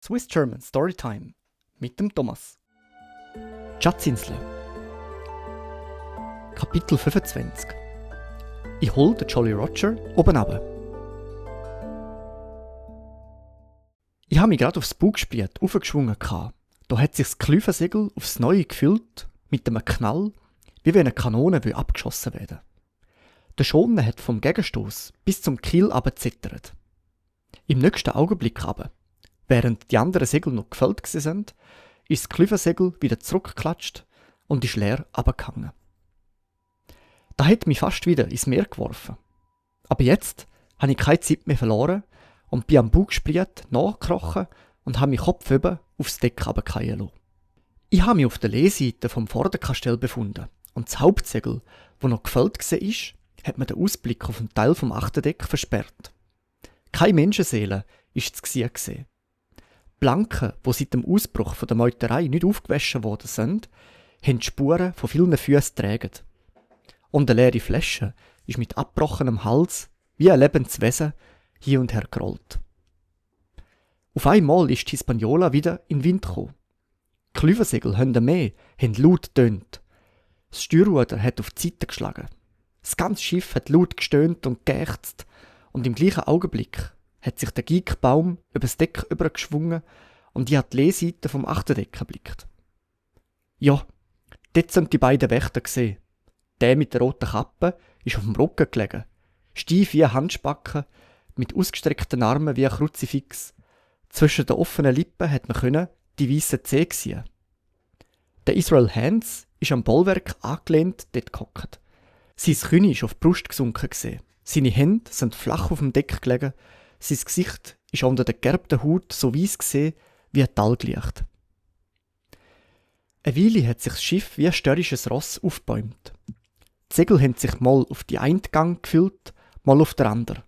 Swiss German Storytime mit dem Thomas. Die Schatzinsel. Kapitel 25. Ich hol den Jolly Roger oben runter. Ich habe mich gerade aufs Bugspriet aufgeschwungen. Da hat sich das Klüfensegel aufs Neue gefüllt mit einem Knall, wie wenn eine Kanone abgeschossen werden. Der Schoner hat vom Gegenstoß bis zum Kiel abgezittert. Im nächsten Augenblick aber, während die anderen Segel noch gefällt sind, ist das Klüfensegel wieder zurückgeklatscht und ist leer abgehangen. Das hat mich fast wieder ins Meer geworfen. Aber jetzt habe ich keine Zeit mehr verloren und bin am Bugspriet nachgekrochen und habe mich kopfüber aufs Deck runterfallen lassen. Ich habe mich auf der Lehseite vom Vorderkastell befunden und das Hauptsegel, das noch gefällt war, hat mir den Ausblick auf einen Teil vom Achterdeck versperrt. Keine Menschenseele ist zu sehen. Planken, die seit dem Ausbruch der Meuterei nicht aufgewaschen worden sind, haben die Spuren von vielen Füßen getragen. Und eine leere Flasche ist mit abgebrochenem Hals wie ein lebendes Wesen hin und her gerollt. Auf einmal ist die Hispaniola wieder in den Wind gekommen. Die Klüfensegel haben laut getönt. Das Steuerruder hat auf die Seite geschlagen. Das ganze Schiff hat laut gestöhnt und geächzt und im gleichen Augenblick hat sich der Geigbaum über das Deck übergeschwungen und ich habe die Lehseite vom Achterdeck erblickt. Ja, dort sind die beiden Wächter gesehen. Der mit der roten Kappe ist auf dem Rücken gelegen, steif wie ein Handspacken, mit ausgestreckten Armen wie ein Kruzifix. Zwischen den offenen Lippen hat man die weißen Zähne sehen. Der Israel Hands ist am Bollwerk angelehnt dort gehockt. Sein Kinn ist auf die Brust gesunken gesehen. Seine Hände sind flach auf dem Deck gelegen. Sein Gesicht ist unter der gegerbten Haut so weiss gesehen wie ein Talglicht. Eine Weile hat sich das Schiff wie ein störrisches Ross aufgebäumt. Die Segel haben sich mal auf die einen Gang gefüllt, mal auf der anderen.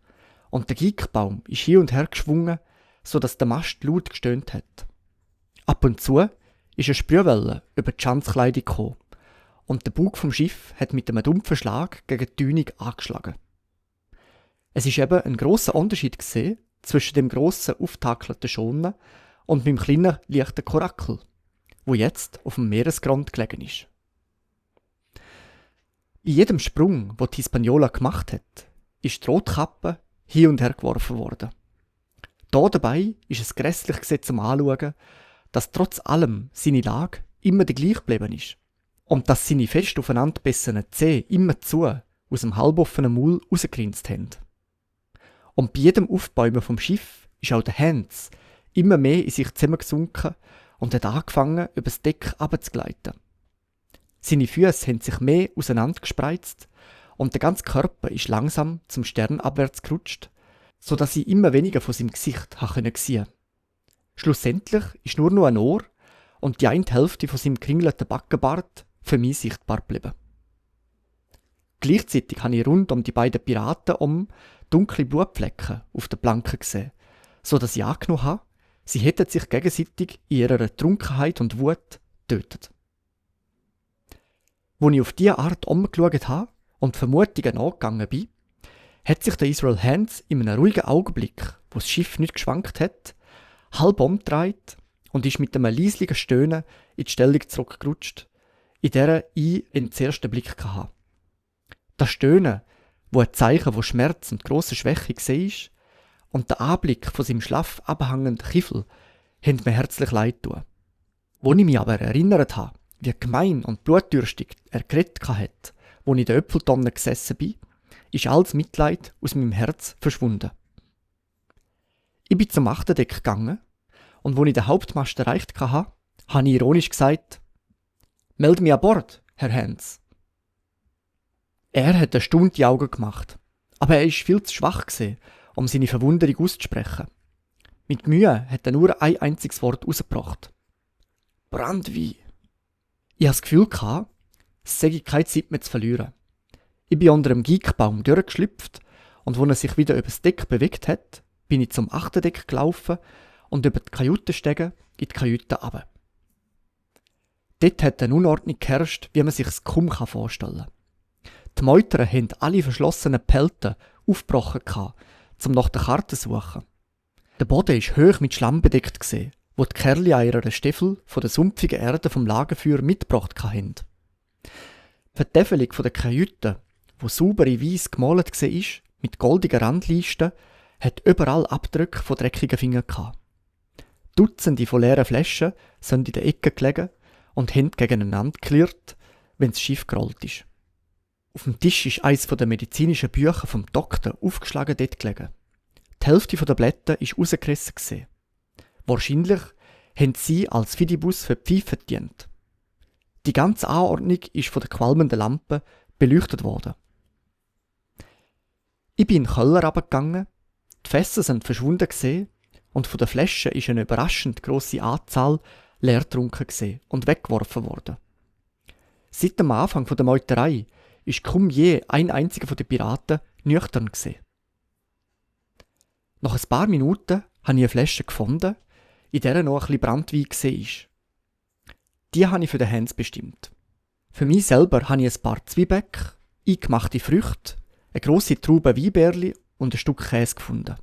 Und der Geigbaum ist hin und her geschwungen, sodass der Mast laut gestöhnt hat. Ab und zu ist eine Sprühwelle über die Schanzkleidung gekommen und der Bug vom Schiff hat mit einem dumpfen Schlag gegen die Dünung angeschlagen. Es ist eben ein grosser Unterschied gesehen zwischen dem grossen, auftakelten Schoner und dem kleinen, leichten Korakel, wo jetzt auf dem Meeresgrund gelegen ist. Bei jedem Sprung, den die Hispaniola gemacht hat, ist die Rotkappe hin und her geworfen worden. Da dabei ist es grässlich zum Anschauen, dass trotz allem seine Lage immer die gleiche geblieben ist und dass seine fest aufeinander gebissenen Zähne immerzu aus dem halboffenen Maul rausgegrinst haben. Und bei jedem Aufbäumen vom Schiff ist auch der Hans immer mehr in sich zusammengesunken und hat angefangen, über das Deck herabzugleiten. Seine Füße haben sich mehr auseinandergespreizt und der ganze Körper ist langsam zum Stern abwärts gerutscht, sodass sie immer weniger von seinem Gesicht sehen konnte. Schlussendlich ist nur noch ein Ohr und die eine Hälfte von seinem gekringelten Backenbart für mich sichtbar geblieben. Gleichzeitig habe ich rund um die beiden Piraten dunkle Blutflecken auf der Planke gesehen, sodass ich angenommen habe, sie hätten sich gegenseitig in ihrer Trunkenheit und Wut getötet. Als ich auf diese Art umgeschaut habe und Vermutungen nachgegangen bin, hat sich der Israel Hands in einem ruhigen Augenblick, wo das Schiff nicht geschwankt hat, halb umgedreht und ist mit einem leislichen Stöhnen in die Stellung zurückgerutscht, in der ich den ersten Blick hatte. Das Stöhnen, wo ein Zeichen von Schmerz und grosser Schwäche war, und der Anblick von seinem schlaff abhängenden Kiffel haben mir herzlich leid getan. Als ich mich aber erinnert habe, wie gemein und blutdürstig er geredet hat, als ich in der Äpfeltonne gesessen bin, ist alles Mitleid aus meinem Herz verschwunden. Ich bin zum Achterdeck gegangen und als ich den Hauptmast erreicht hatte, habe ich ironisch gesagt: «Meld mich an Bord, Herr Hans.» Er hat eine Stunde die Augen gemacht, aber er war viel zu schwach, um seine Verwunderung auszusprechen. Mit Mühe hat er nur ein einziges Wort rausgebracht: «Brandwein.» Ich hatte das Gefühl, es sei keine Zeit mehr zu verlieren. Ich bin unter dem Geigbaum durchgeschlüpft und als er sich wieder über das Deck bewegt hat, bin ich zum Achterdeck gelaufen und über die Kajütenstege in die Kajüte runter. Dort hat eine Unordnung geherrscht, wie man sich es kaum vorstellen kann. Die Meuterer haben alle verschlossenen Pelten aufgebrochen, um nach der Karte zu suchen. Der Boden war hoch mit Schlamm bedeckt, wo die Kerli an ihrer Stiefel von der sumpfigen Erde vom Lagerfeuer mitgebracht hatten. Die Vertäfelung der Kajüte, wo sauber in weiss gemalt war, mit goldigen Randleisten, hat überall Abdrücke von dreckigen Fingern gehabt. Dutzende von leeren Flaschen sind in den Ecken gelegen und haben gegeneinander geklirrt, wenn das Schiff gerollt ist. Auf dem Tisch ist eines der medizinischen Bücher vom Doktor aufgeschlagen dort gelegen. Die Hälfte der Blätter war rausgerissen gewesen. Wahrscheinlich haben sie als Fidibus für die Pfeife gedient. Die ganze Anordnung ist von den qualmenden Lampen beleuchtet worden. Ich bin in den Keller runtergegangen, die Fässer sind verschwunden gewesen, und von den Flaschen ist eine überraschend grosse Anzahl leer getrunken gewesen und weggeworfen worden. Seit dem Anfang der Meuterei ist kaum je ein einziger von den Piraten nüchtern gewesen. Nach ein paar Minuten habe ich eine Flasche gefunden, in der noch ein bisschen Brandwein war. Die habe ich für den Hans bestimmt. Für mich selber habe ich ein paar Zwieback, eingemachte Früchte, eine grosse Traube Weinbärli und ein Stück Käse gefunden.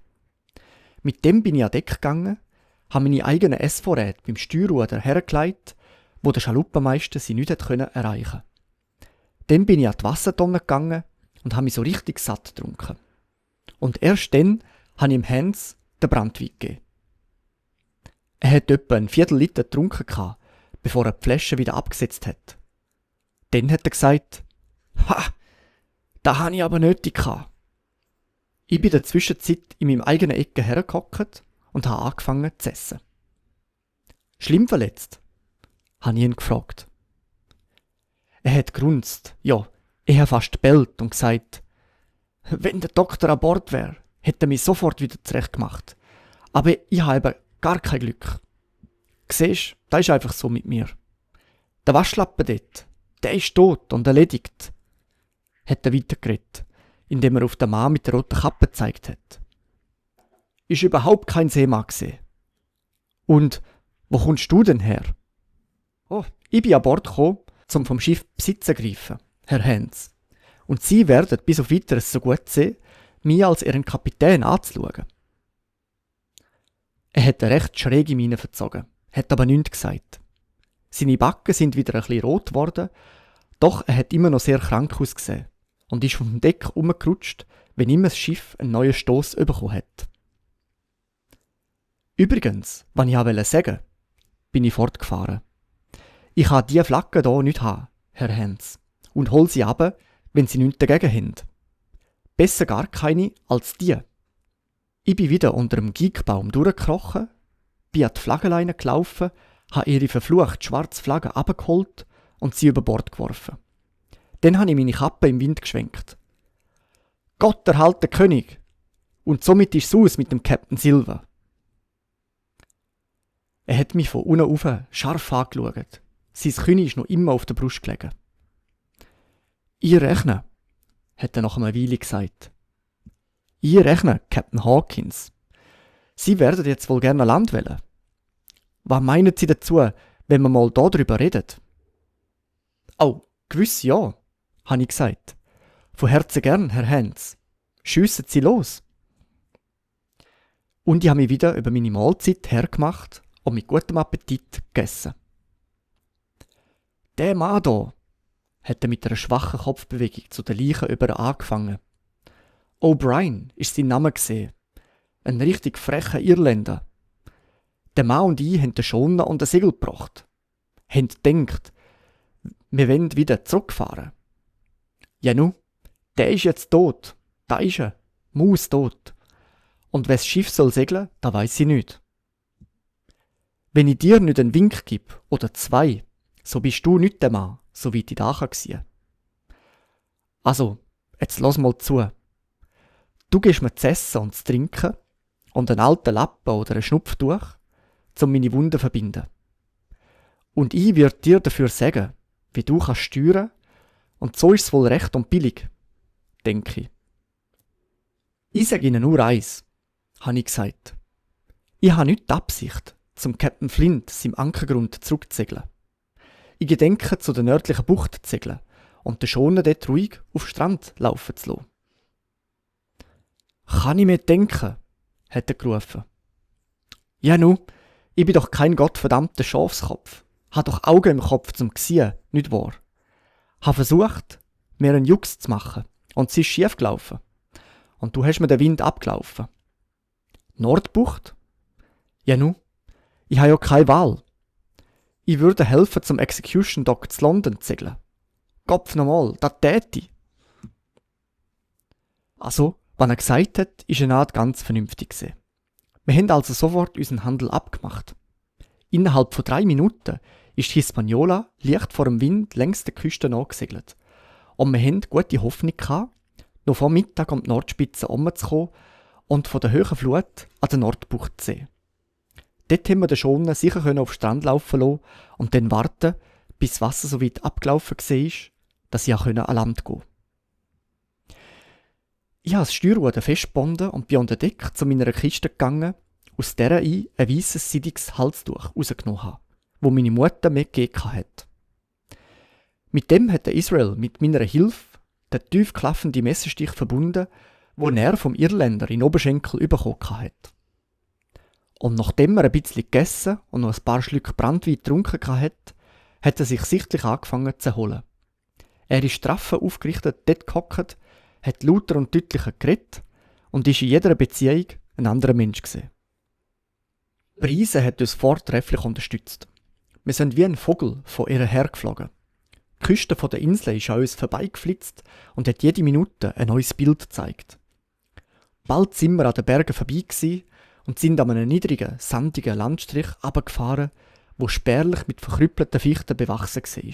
Mit dem bin ich an Deck gegangen, habe meine eigenen Essvorräte beim Steuerruder hergelegt, wo der Schaluppenmeister sie nicht erreichen konnte. Dann bin ich an die Wassertonne gegangen und habe mich so richtig satt getrunken. Und erst dann habe ich dem Hans den Brandwein gegeben. Er hat etwa ein Viertel-Liter getrunken, bevor er die Flasche wieder abgesetzt hat. Dann hat er gesagt, «Ha, da habe ich aber nötig gehabt.» Ich bin in der Zwischenzeit in meinem eigenen Ecke hergehockt und habe angefangen zu essen. «Schlimm verletzt?» habe ich ihn gefragt. Er hat grunzt, ja, er hat fast gebellt und gesagt, «Wenn der Doktor an Bord wäre, hätte er mich sofort wieder zurechtgemacht. Aber ich habe eben gar kein Glück. Siehst, das ist einfach so mit mir. Der Waschlappen dort, der ist tot und erledigt.» Hat er weitergeredet, indem er auf den Mann mit der roten Kappe gezeigt hat. «Ist überhaupt kein Seemann gesehen. Und wo kommst du denn her?» «Oh, ich bin an Bord gekommen, um vom Schiff Besitz zu greifen, Herr Hans. Und Sie werden bis auf Weiteres so gut sehen, mich als Ihren Kapitän anzuschauen.» Er hat eine recht schräge Miene verzogen, hat aber nichts gesagt. Seine Backen sind wieder ein bisschen rot geworden, doch er hat immer noch sehr krank ausgesehen und ist vom Deck herumgerutscht, wenn immer das Schiff einen neuen Stoss bekommen hat. Übrigens, was ich auch sagen wollte, bin ich fortgefahren. Ich kann diese Flagge hier nicht haben, Herr Hans, und hol sie ab, wenn Sie nichts dagegen haben. Besser gar keine als die. Ich bin wieder unter dem Geigbaum durchgekrochen, bin an die Flaggenleine gelaufen, habe ihre verfluchte schwarze Flagge abgeholt und sie über Bord geworfen. Dann habe ich meine Kappe im Wind geschwenkt. «Gott erhalte den König!» Und somit ist es aus mit dem Captain Silver. Er hat mich von unten auf scharf angeschaut. Sein Kinn ist noch immer auf der Brust gelegen. «Ich rechne», hat er nach einer Weile gesagt. «Ich rechne, Captain Hawkins. Sie werden jetzt wohl gerne an Land wollen. Was meinen Sie dazu, wenn wir mal darüber reden?» «Oh, gewiss ja», habe ich gesagt. «Von Herzen gern, Herr Hans. Schiessen Sie los.» Und ich habe mich wieder über meine Mahlzeit hergemacht und mit gutem Appetit gegessen. «Der Mann hier», hat er mit einer schwachen Kopfbewegung zu den Leichen über angefangen. «O'Brien ist sein Name gesehen. Ein richtig frecher Irländer. Der Mann und ich haben den Schoner und den Segel gebracht. Haben gedacht, wir wollen wieder zurückfahren. Ja nu, der ist jetzt tot. Da ist er. Maustot. Und wes Schiff soll segeln, da weiss ich nicht. Wenn ich dir nicht einen Wink gebe, oder zwei, so bist du nicht der Mann, so weit ich da kann sehen. Also, jetzt lass mal zu. Du gibst mir zu essen und zu trinken und einen alten Lappen oder ein Schnupftuch, um meine Wunden zu verbinden. Und ich würde dir dafür sagen, wie du kannst steuern, und so ist es wohl recht und billig, denke ich. Ich sage Ihnen nur eins, habe ich gesagt. Ich habe nicht die Absicht, zum Captain Flint seinem Ankergrund zurückzusegeln. Ich gedenke, zu der nördlichen Bucht zu segeln und den Schoner dort ruhig auf den Strand laufen zu lassen. «Kann ich mir denken?» hat er gerufen. «Ja nu, Ich bin doch kein gottverdammter Schafskopf. Hab doch Augen im Kopf zum Gsehen, nicht wahr? Hab versucht, mir einen Jux zu machen. Und es ist schief gelaufen. Und du hast mir den Wind abgelaufen. Nordbucht? Ja nu, ich habe ja keine Wahl. Ich würde helfen, zum Execution Dock zu London zu segeln. Kopf nochmal, das täte ich. Also, was er gesagt hat, ist eine Art ganz vernünftig gewesen. Wir haben also sofort unseren Handel abgemacht. Innerhalb von 3 Minuten ist die Hispaniola leicht vor dem Wind längs der Küste nachgesegelt. Und wir hatten gute Hoffnung gehabt, noch vor Mittag um die Nordspitze herumzukommen und von der hohen Flut an der Nordbucht zu sehen. Dort haben wir den Schonen sicher auf den Strand laufen lassen und dann warten, bis das Wasser so weit abgelaufen war, dass ich an Land gehen konnte. Ich habe das Steuerruder festgebunden und bin unter Deck zu meiner Kiste gegangen, aus der ich ein weisses seidiges Halstuch rausgenommen habe, wo meine Mutter mir gegeben hat. Mit dem hat der Israel mit meiner Hilfe den tief klaffenden Messerstich verbunden, wo er vom Irländer in den Oberschenkel bekommen hat. Und nachdem er ein bisschen gegessen und noch ein paar Schlücke Brandwein getrunken hat, hat er sich sichtlich angefangen zu erholen. Er ist straff aufgerichtet dort gehockt, hat lauter und deutlicher geredet und ist in jeder Beziehung ein anderer Mensch gewesen. Brise hat uns vortrefflich unterstützt. Wir sind wie ein Vogel von ihr hergeflogen. Die Küste der Insel ist an uns vorbeigeflitzt und hat jede Minute ein neues Bild gezeigt. Bald sind wir an den Bergen vorbei gewesen und sind an einem niedrigen, sandigen Landstrich runtergefahren, wo spärlich mit verkrüppelten Fichten bewachsen war.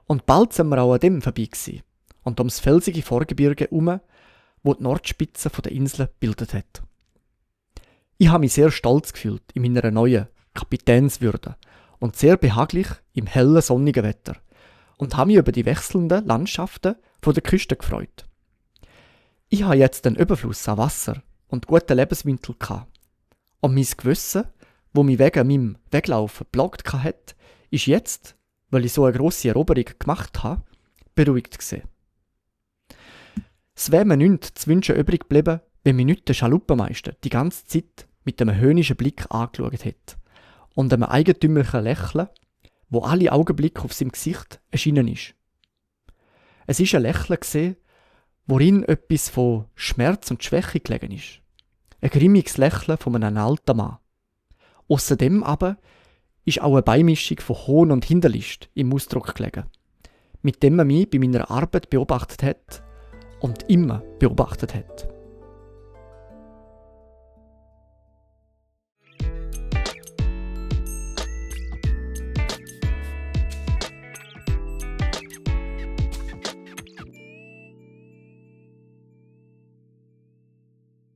Und bald sind wir auch an dem vorbei gewesen und ums felsige Vorgebirge herum, wo die Nordspitze der Insel gebildet hat. Ich habe mich sehr stolz gefühlt in meiner neuen Kapitänswürde und sehr behaglich im hellen, sonnigen Wetter und habe mich über die wechselnden Landschaften von der Küste gefreut. Ich habe jetzt einen Überfluss an Wasser und guten Lebensmittel gehabt. Und mein Gewissen, wo mich wegen meinem Weglaufen geplagt hat, ist jetzt, weil ich so eine grosse Eroberung gemacht habe, beruhigt gewesen. Es wäre mir nichts zu wünschen übrig geblieben, wenn mich nicht der Schaluppenmeister die ganze Zeit mit einem höhnischen Blick angeschaut hätte und einem eigentümlichen Lächeln, wo alle Augenblicke auf seinem Gesicht erschienen ist. Es war ein Lächeln, worin etwas von Schmerz und Schwäche gelegen ist. Ein grimmiges Lächeln von einem alten Mann. Außerdem aber ist auch eine Beimischung von Hohn und Hinterlist im Ausdruck gelegen, mit dem man mich bei meiner Arbeit beobachtet hat und immer beobachtet hat.